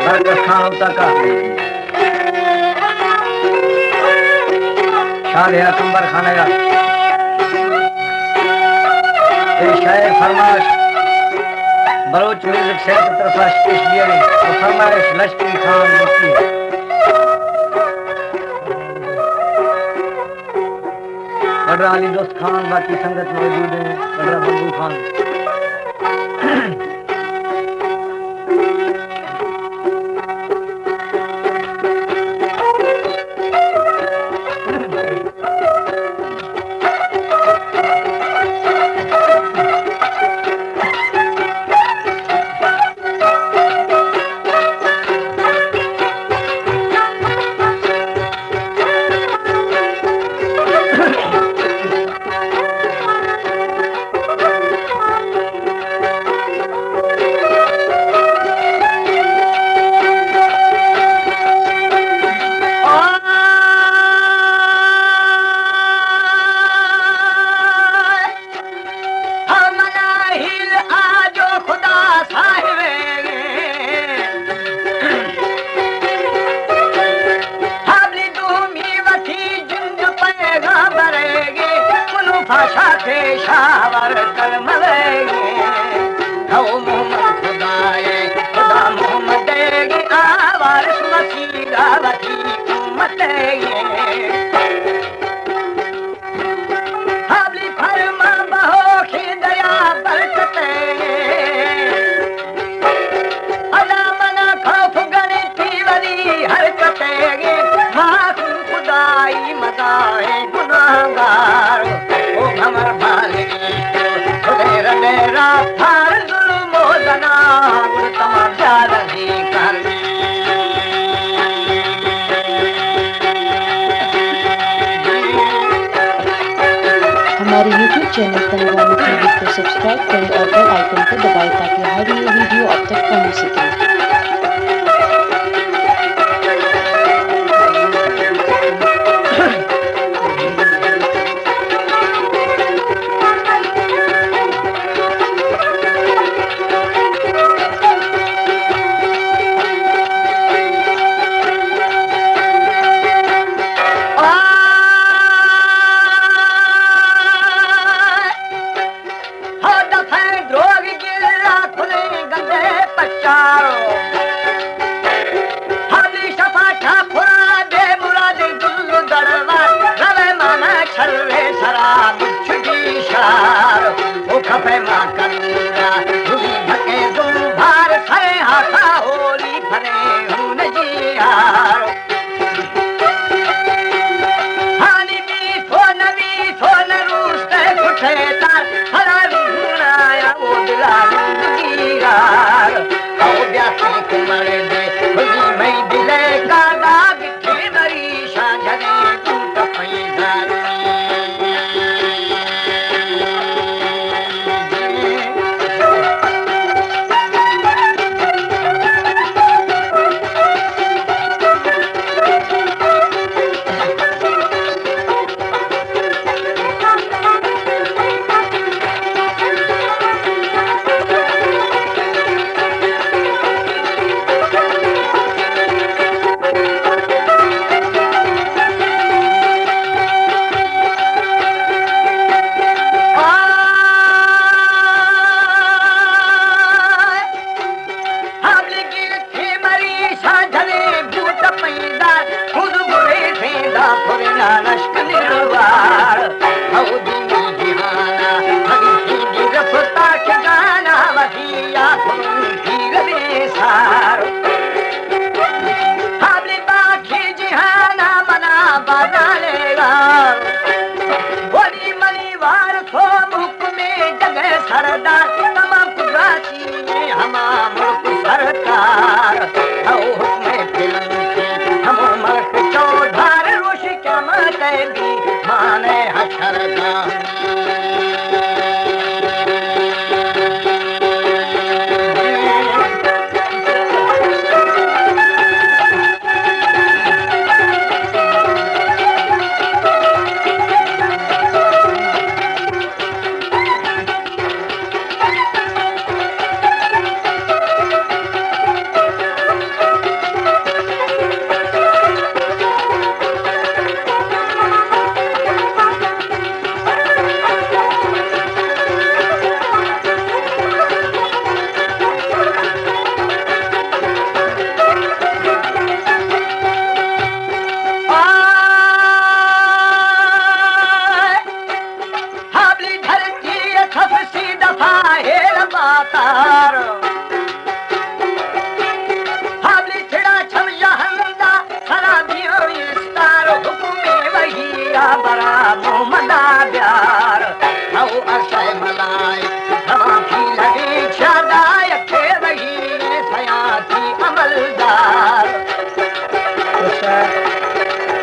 برکت خان ہوتا کا شاد ہے کمبر خانہ کا۔ اے شاعر فرمائش بلوچ میوزک سینٹر طرفا پیش کیا گئی اور فرمائش لشکری خان بخشی۔ وڈرا علی دوست خان، باقی سنگت موجود ہیں، وڈرا بندو خان۔ ہمنا ہیل آجو خدا صاحب۔ حبلی دومی وتی جند پیغمبر گے، کنو پاشا پیشاور کر ملے۔ او محمد خدائے، خدا محمد گے، آوارش مسیح وتی امت گے۔ حبلی فرما بہو خدایا برکتے۔ ادا منا خوف گنی تیوری حرکتے۔ معصوم خدائی مدائے گناہگار۔ او ہمر بالگی تو خدے رڈے را تھار ظلم و زنا گڑ تمام جالگی کر۔ ہمارے یوٹیوب چینل تنگوانی ٹی وی کو سبسکرائب کریں اور بیل آئیکن کو دبائیں تاکہ ہر نئی ویڈیو آپ تک پہنچ سکے۔ ہو دفعہ دروگ گلا کھلیں گندے پچارو۔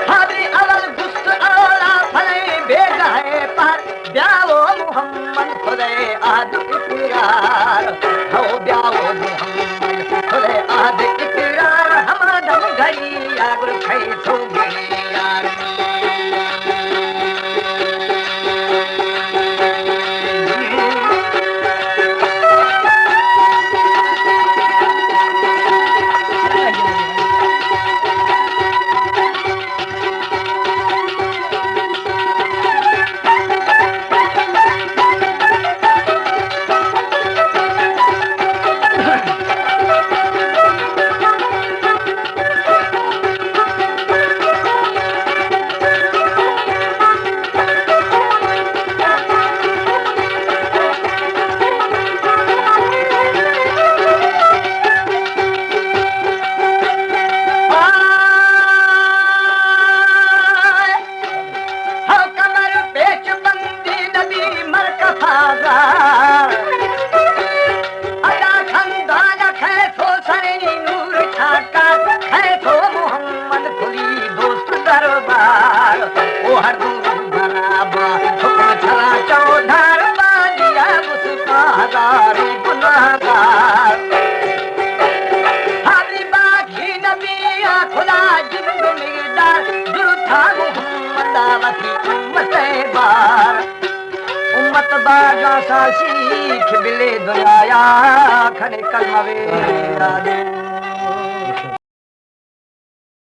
حاضری اول گست اولا پھلیں بیگاہ پر، بیاو محمد خدے عہد اقرار، ہو بیاو محمد خدے عہد اقرار، ہما دم گھڑی آگر کھے تو گریار۔ ہو کمر پیچ بندی نبی مرکفا زار۔ ادا خندان کھے تو سرنی نور چھاکا، کھے تو محمد کلی دوست دربار۔ او ہر دو برابر حکم چھرا چودھار، بادیا مسکا ہزاری گناہگار۔ ہری باقی نبی خدا جند مقدار، درتا محمد وتی امت بار۔ امت باجا ساسی کھبلے دنیا کھنے کلمہ وے یاد۔